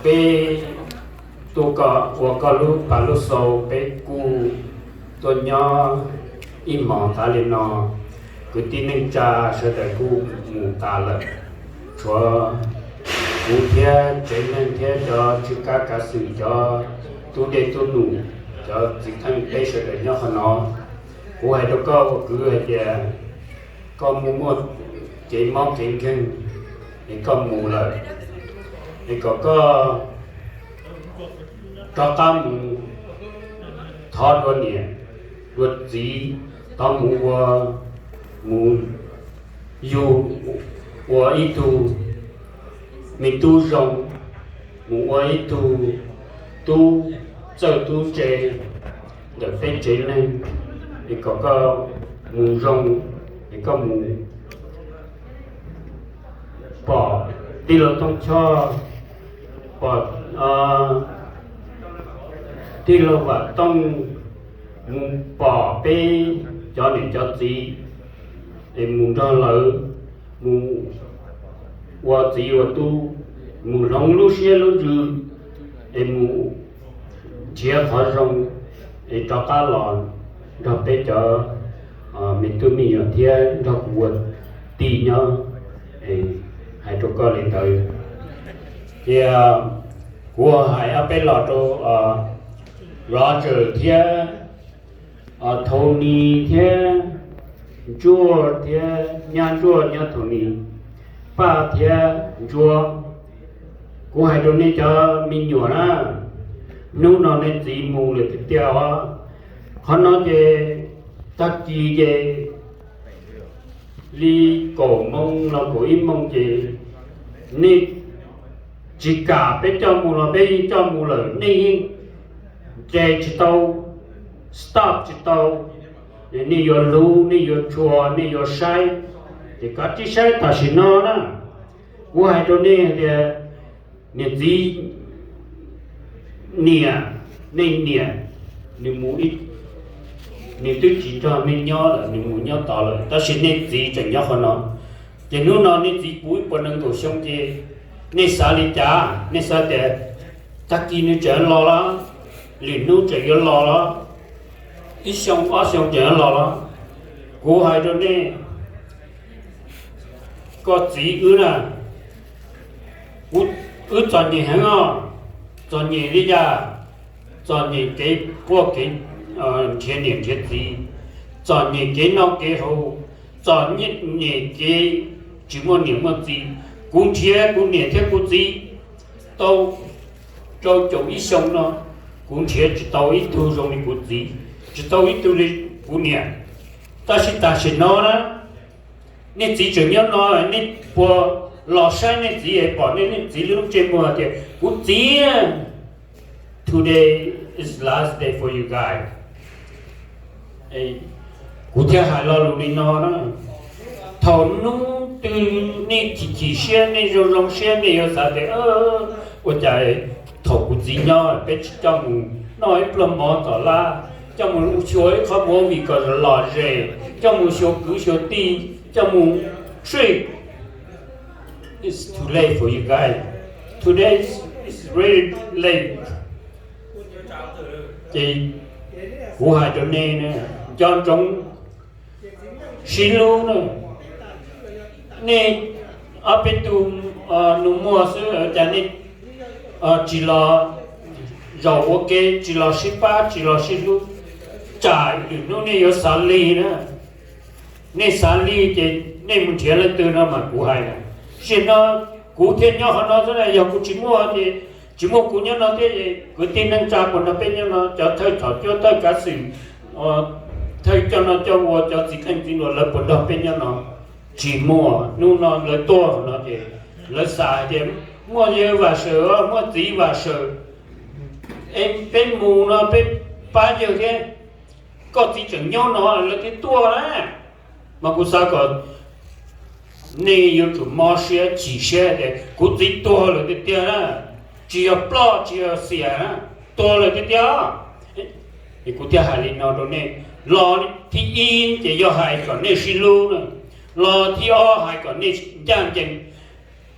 Peb tuaj ua koj lub pas lub xau, peb kuj tuaj nyob ib hmos tas li no, kwv tij neej tsa sawv daws kuj mus tas lawm, tshuav kuv thiab tsev neeg thiab cov tswj kab kav xwm, cov tub dej tub num, cov txiv theej peb sawv daws nyob qhov no. Kuv hais rau koj ua kwv hais tias koj muaj muaj kev mob kev nkeeg es koj mus lawm, es kom koj rov qab mus thov dua niam dua txiv, thov mus ua, mus yug ua ib tug me tub zoo, mus ua ib tug tub txawj tub ntse ntawm peb tsev neeg, es kom koj mus zoo, es koj mus pom tij laug Tooj Choj, pom tij laug Vam Tooj, mus pom peb cov niam cov txiv, es mus nrog lawv mus ua txiv ua tub, mus hloov lub siab lub ntsws, es mus nrhiav qhov zoo, es rov qab los nrog peb cov me tub me nyuam thiab nrog kuv ua tij nyob. Hais rau koj li ntawd, cia kuv hais ob peb los rau Roger thiab Tony thiab Ntsuag thiab Nyab Ntsuag, Nyab Tony, Paj thiab Ntsuag. Kuv hais rau nej cov me nyuam na, hnub no nej txiv mus lawm tiag tiag os. Qhov no ces tag kis ces li kaum moo los kaum ib moo ces nej tsis kam peb coj mus los peb yeej coj mus lawm, nej yeej nres tsis tau, stop tsis tau. Nej yuav hlub, nej yuav tshua, nej yuav saib, ces koj tsis saib tam sim no na. Kuv hais rau nej tias niam txiv, niam, nej niam, nws mus, nws twb tsis nrog nej nyob lawm, nws mus nyob tod lawm, tab sis nej txiv tseem nyob qhov no. Ces hnub no nej txiv puv ib puas nees nkaum xyoo ces nej xav li cas? Nej xav tias tag kis nws tseem los los, lwm hnub tseem yuav los los, ib xyoo ob xyoo tseem yuav los los? Kuv hais rau nej, koj txiv wb na, wb txom nyem heev os. Txom nyem li cas? Txom nyem kev quaj kev nrhiav niam nrhiav txiv, txom nyem kev noj kev haus, txom nyem kev tsis muaj niam muaj txiv. Kuv nrhiav kuv niam thiab kuv txiv tau rau caum ib xyoo no, kuv nrhiav tsis tau ib tug zoo li kuv txiv, tsis tau ib tug li kuv niam. Tab sis tam sim no na, nej txiv tseem nyob no, nej puas los saib nej txiv es pom nej, nej txiv lub ntsej muag tias, kuv txiv, today is last day for you guys. Kuv thiaj hais lo lus li no na. Thaum hnub twg nej chim chim siab, nej zoo zoo siab, nej yuav xav tias, ua cas thaum kuv txiv nyob peb tsis coj mus noj ib pluag mov tom lab, coj mus xyuas ib qhov movie kom lom zem, coj mus xyuas kwv xyuas tij, coj mus trip. It's too late for you guys. Today is really late. Ces kuv hais rau nej, nco ntsoov sib hlub na. Nej ob peb tug nus muag xwb cas nej tsis los zaum ua ke, tsis los sib pab, tsis los sib hlub, tsam lwm hnub nej yuav xav lig na. Nej xav lig ces nej mus nrhiav leej twg no mas kuv hais na. Sim no kuv thiaj nyob qhov no xwb na, yog kuv tsis muaj ces tsis muaj kuv nyob no thiab, kwv tij neej tsa puas nrog peb nyob no, cov thawj txhom cuab thawj kav xwm, thawj coj noj coj ua, cov txiv qeej txiv nruas lawv puas nrog peb nyob no? Tsis muaj. Hnub no lawv tuaj no ces lawv xav hais tias muaj yawg Vam Sawm, muaj txiv Vam Sawm, es peb mus no peb pab yawg thiab, koj txiv tseem nyob no lawv thiaj tuaj na. Mas kuv xav kom nej yuav tsum mob siab chim siab tias kuv txiv tuag lawm tiag tiag na, tsis yog ploj tsis yog xiam na, tuag lawm tiag tiag. Es kuv thiaj hais li no rau nej, los thib ib ces yog hais kom nej sib hlub na, los thib ob hais kom nej ncaj ncees,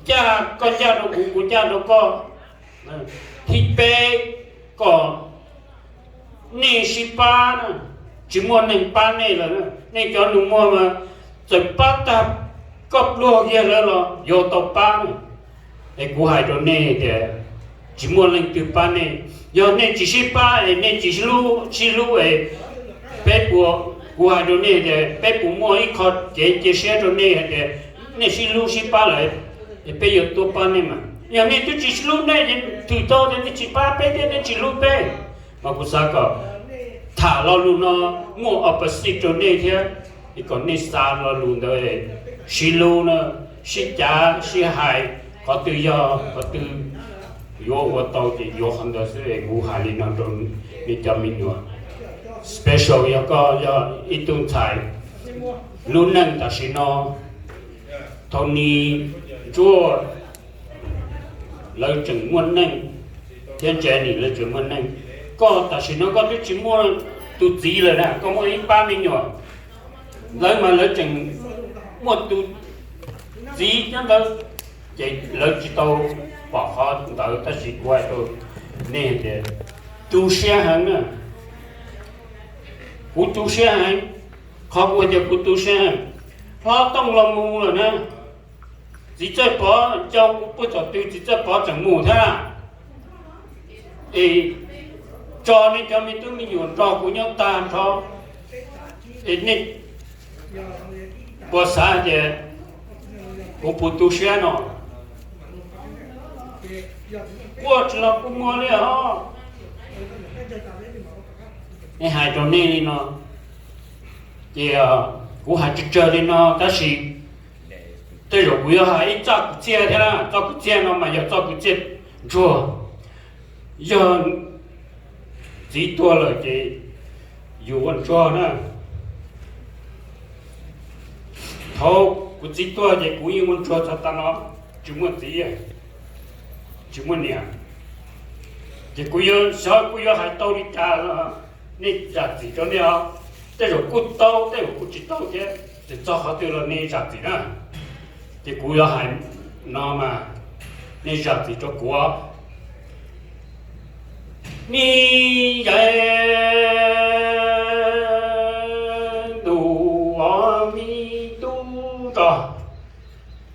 ncaj koj ncaj rau kuv, kuv ncaj rau koj. Thib peb, kom nej sib pab na, tsis muaj neeg pab nej lawm. Nej cov nus muag mas txawm pab tag koj pluag kiag lawm los yuav tau pab na. Es kuv hais rau nej tias tsis muaj leej twg pab nej. Yog nej tsis sib pab es nej tsis sib hlub, sib hlub es peb puas, kuv hais rau nej tias peb puas muaj ib qho kev cia siab rau nej hais tias nej sib hlub sib pab lawm es peb yuav tuaj pab nej mas. Yog nej twb tsis sib hlub nej, thwm tau tias nej tsis pab peb thiab nej tsis hlub peb, mas kuv xav kom tham lo lus no muaj opposite rau nej thiab, es kom nej xav lo lus ntawd, sib hlub na, sib cav sib hais, qhov twg yog qhov twg yuav ua tau ces yuav qhov ntawd xwb. Kuv hais li no rau nej cov me nyuam, special yog koj yog ib tug ntxhais lub neej tam sim no, thaum nis ntsuag lawv tseem muaj neej, thiab ntse nim lawv tseem muaj neej. Koj tam sim no koj twb tsis muaj tus txiv lawm na, koj muaj ib pab me nyuam, lawv mas lawv tseem muaj tus txiv nyob ntawd, ces lawv tsis tau pom qhov ntawd. Tab sis kuv hais rau nej tias tu siab heev na, kuv tu siab heev. Qhov kuv tias kuv tu siab heev, hlob tooj los mus lawm na, txiv Txawj Pov, coj kuv puag thaum twg txiv Txawj Pov tseem mus thiab. Es tso nej cov me tub me nyuam nrog kuv nyob tag nrho, es nej puas xav tias kuv puas tu siab no? Quaj tsis los kua muag li os. Nej hais rau nej li no, ces kuv hais tsawg tsawg li no tab sis tej zaum kuv yuav hais ib txoj kwv txhiaj thiab na. Txoj kwv txhiaj no mas yog txoj kwv txhiaj ntsuag. Yog txiv tuag lawm ces yus ua ntsuag na. Thaum kuv txiv tuag ces kuv yeej ua ntsuag txog tav no, tsis muaj txiv, tsis muaj niam. Ces kuv yuav xyov kuv yuav hais tau li cas, nej zam txim rau nej os. Tej zaum kuj tau, tej zaum kuj tsis tau thiab, txawm txog qhov twg los nej zam txim na. Ces kuv yuav hais no mas nej zam txim rau kuv. Ni yai ntuj os, me tub nrog,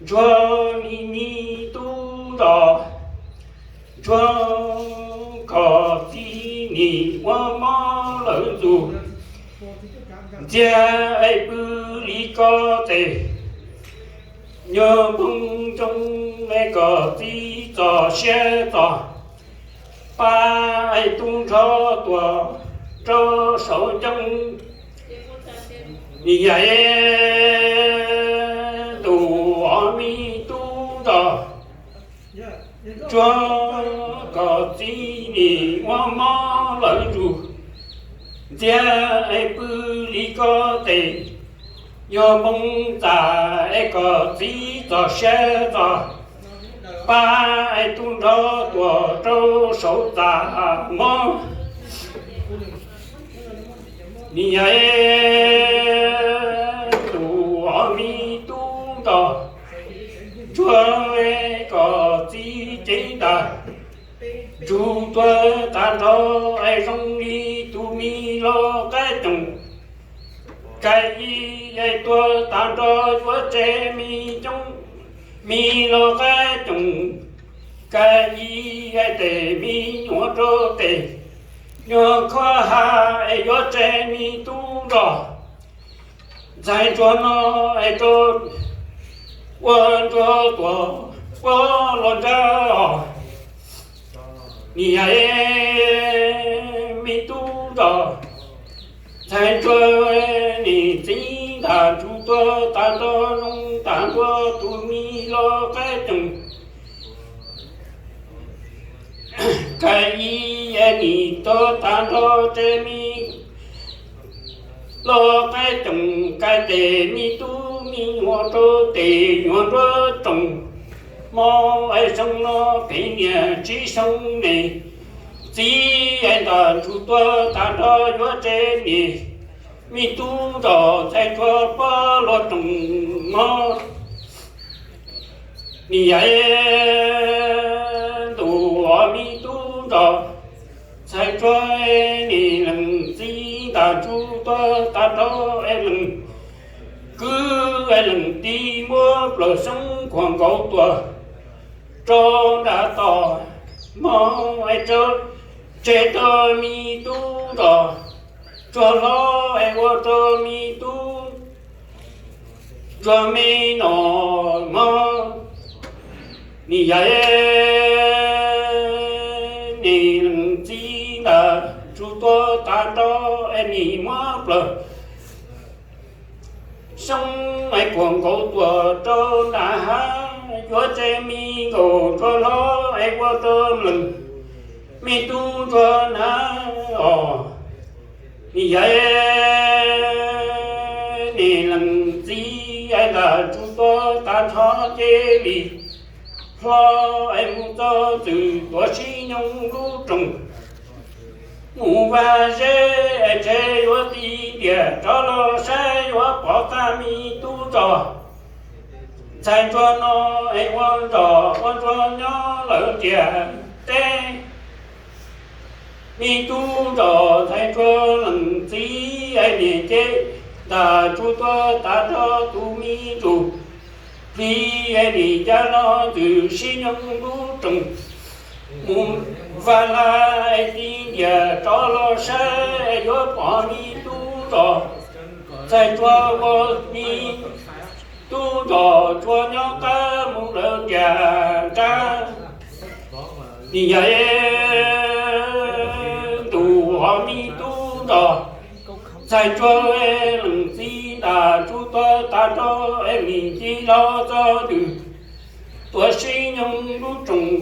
ntsuag ni me tub nrog, ntsuag koj txiv nim ua mob lawv ntxuag, ntxiag es pw li koj tes, nyuag npoo ntsoog es koj txiv txoj siab txoj, pab es tub nrho tuaj rau saum ncoo. Ni yai ntuj os, me tub nrog, ntsuag koj txiv nim ua mob lawv ntsuag, ntxiag es pw li koj tes, nyuag npoo txaj es koj txiv txoj siab txoj, pab es tub nrho tuaj rau saum txaj mob. Ni yai ntuj os, me tub nrog, ntsuag es koj txiv cev ntag, ntsug tuag tag nrho es zoo li tus me loj qaib coom, kais ib es tuag tag nrho yuav tseg me coob, me loj qaib coom, kais ib es tes me nyuam rau tes, nyuag khuab ha es yuav tseg me tub nrog, ntxhais ntsuag no es rau ua ntsuag tuaj ua los nrag os. Ni yai me tub nrog, ntxhais ntsuag nim txiv ntag, ntsug tuag tag nrho zoo tag nrho tus me loj qaib coom, kais ib es nim tuag tag nrho tseg me loj qaib coom, kais tes me tub me nyuam rau tes nyuag nruab tsoom, mob es xyoo no phem niam tsis xyoo me, txiv es ntag, ntsug tuag tag nrho yuav tseg niam, me tub nrog, ntxhais ntsuag pab luag tsoom mob. Ni yai ntuj os, me plaws xyoob khuam nkaus tuaj rau nram toj, moog es tseg tau me tub nroj tsuag hlob es ua rau me tub ntsuag me noj mog. Nim yog nim leej txiv ntag tsuj tuag tag nrho es nim muab plaws xyoob es khuam nkaus tuaj rau nram hav, yuav tseg me nkaus tsuag hlob es ua rau leej me tub ntsuag na os. Nim yog nim leej txiv es ntag tsuj tuag tag nrho ces li hlo es mus txog txwm tuav sib nyoog lub rooj mus vaj zeb es tseg yuav tiv ntiag rov los saib yuav pom tag me tub nroj ntxhais ntsuag no es ua nroj ua ntsuag nyob lawm ntiaj teb. Me tub nroj ntxhais ntsuag leej txiv es niam ces ntag tsuj tuag tag nrho tus me ntsuj plig es nim cas no txwm sib nyoog lub rooj mus vaj laj es tiv ntiag rov los saib yuav pom me tub nroj ntxhais ntsuag ua me tub nroj tsuag nyob qab mus lawm ntiag nrab. Nim yog ntuj hov me tub nroj ntxhais ntsuag leej txiv ntag tsuj tuag tag nrho es nim tig los txog ntws tuav sib nyoog lub rooj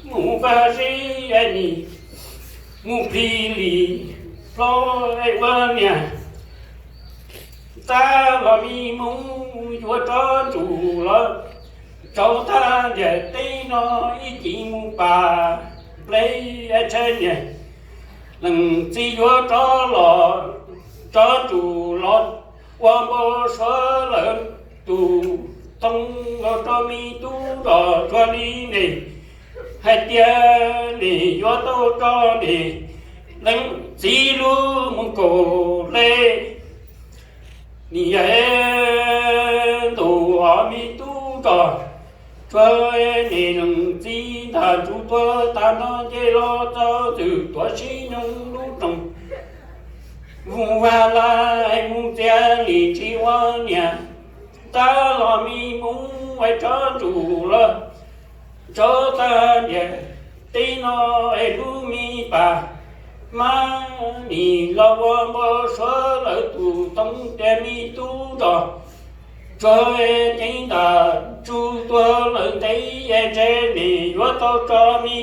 mus vaj zeb es nim mus plig li hlo es ua niam tab los me mus yuav rov ntsum los rau tag ntiag teb no ib cim mus pas nplej es tshaib niag leej txiv yuav rov los rov ntsum los ua npau suav lawm tus thoob los rau me tub nroj tsuag li ne hais tias nim yuav tau rau nim leej txiv lub mus kaum le. Nim yog ntuj hov me tub nroj tsuag nim leej txiv ntag tsuj tuag tag nrho ces los txog txwm tuav sib nyoog lub rooj mus vaj laj mus txias nim tsis ua niam tab los me mus es rov ntsum los rau tag ntiag teb no es lub me pas mab nim los ua npau suav lawm tus thoob tias me tub nroj tsuag ceev ntag tsuj tuag lawm ntev es tseg nim yuav tau rau me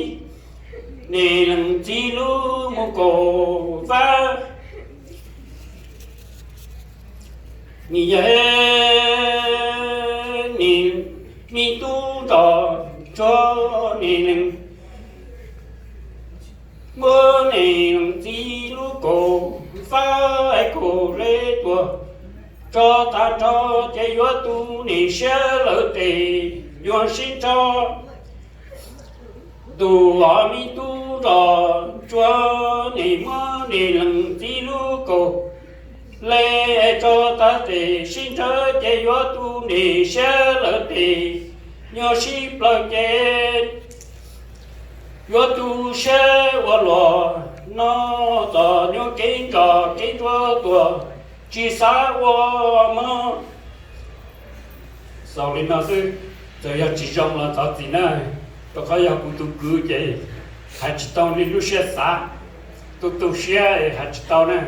nim leej txiv lub mus kaum vab. Nim yog nim me tub nroj tsuag nim leej muab nim leej txiv lub kaum vab es kaum le tuag rau tag nrho ces yuav tu nim siab lawm tes yuav sib nrog. Tus hov me tub nroj tsuag nim muab nim leej txiv lub kaum le rau tag tes sib nrog ces yuav tu nim siab lawm tes nyuag sib plaws ces yuav tu siab ua luaj no tom nyuag kev nroj kev ntsuag tuaj tsis xav ua mog. Xaus li no xwb, txawm yog tsis zoo los thov txim na, rau qhov yog kuv tus kwv ces hais tsis tau li lub siab xav, tu tu siab hais tsis tau na.